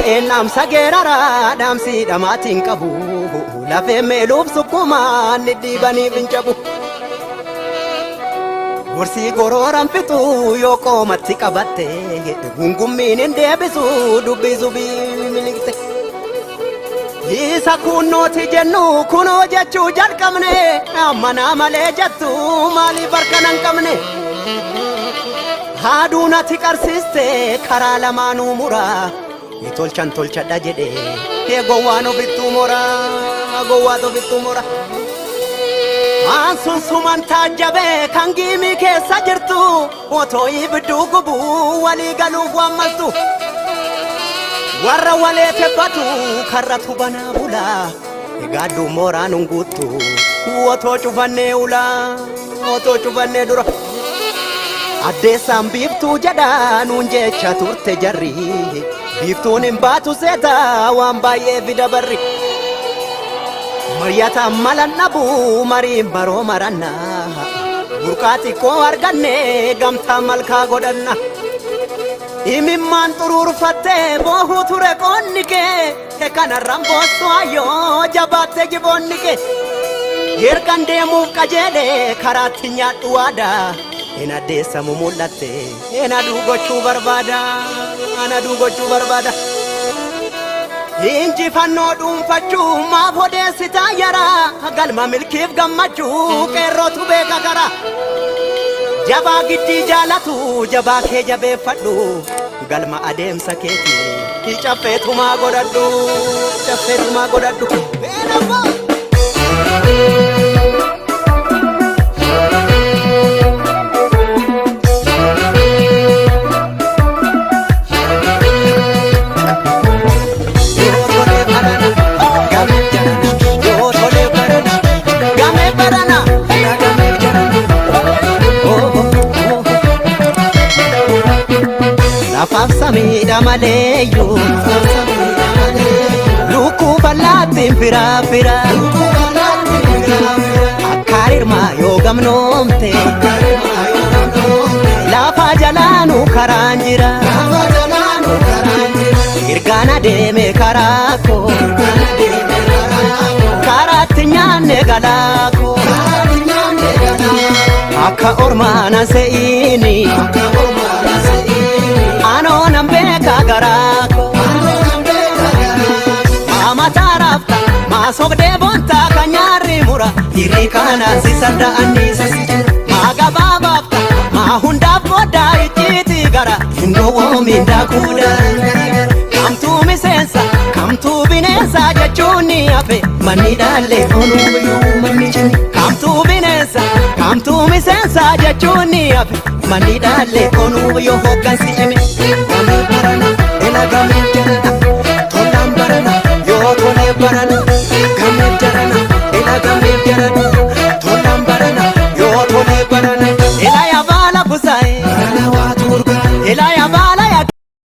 Waa'een dhaamsa geeraraa dhaamsi dhamaatiin qabu. Lafee meeluuf sukkumaan dhidhiibaniif hin cabu. Gorsii gorooran fixuu yoo qoomatti qabatte gungummiin hin deebisu dubbii subii miliqxe. Isa kunnooti jennu kunoo jechuu jalqabne ammanaa malee jettu maaliif harka nan qabne. Haaduu natti qarsiiste karaa lamaanuu muraa ni tolchan tolchadha jedhe ee gowwaan ofittuu moraa gowwaat ofittuu mora. Waan sun suman taajjabee kan giimii keessa jirtu otoo ibidduu gubuu walii galuuf waan maltu. Warra walee tebbatu karratu banaa bulaa egaaddu mooraan hin guuttu otoo cufannee ulaa otoo cufannee dura. Addeessaan biiftuu jedha nuun jecha turte jarri biiftuun hin baatu seeta waan baay'ee fida barri. Maryataan malan dhabu mariin baroo maranna burqaa xiqqoo arganne gamtaa malkaa godhanna. Imimmaan xuruurfattee boohuu ture qoonni kee kanarraan boossu ayyoo jabaatte jiboonni kee. Ergan deemuuf qajeele karaatti nyaadhu waadaa hin addeessamu mul'atte hin aduu gochuu barbaada an aduu gochuu barbaada. Injifannoo dhuunfachuu maaf odeessitaa yaraa galma milkiif gammachuu qeerrootu beeka karaa. Jabaa giddii jaalatu jabaa kee jabeeffadhu galma adeemsa keetii caffeetumaa godhadhu caffeetumaa godhadhu. Yoo tolee barana gameef jarana yoo tolee barana gameef barana gameef jarana. Lafaaf samiidha maleeyyuu lukkuu bal'aattiin firaa fira akka rirmaa yoo gamnoomte lafa jalaanuu karaan jira ergaan adeeme karaa koo karaatti nyaanne galaa koo akka ormaana se'iini anoo nan beeka garaa koo maamataa raafta maa sobdee boontaa kan nyaarri mura hirri kanaan si sarda'anniisa maa gabaabaafta maa hundaaf boodaa icciitii gara hin gowwoomin daakuudha kamtuu miseensa kamtuu bineensa jechuun ni hafe manni dhaalle onuu biyyuu manni cimi kamtuu bineensa kamtuu miseensa jechuun ni hafe manni dhaalle onuu biyyuu hoggansi cime gamee barana ela gamee jarana tolaan barana yoo tolee barana gamee jarana ela gamee jarana.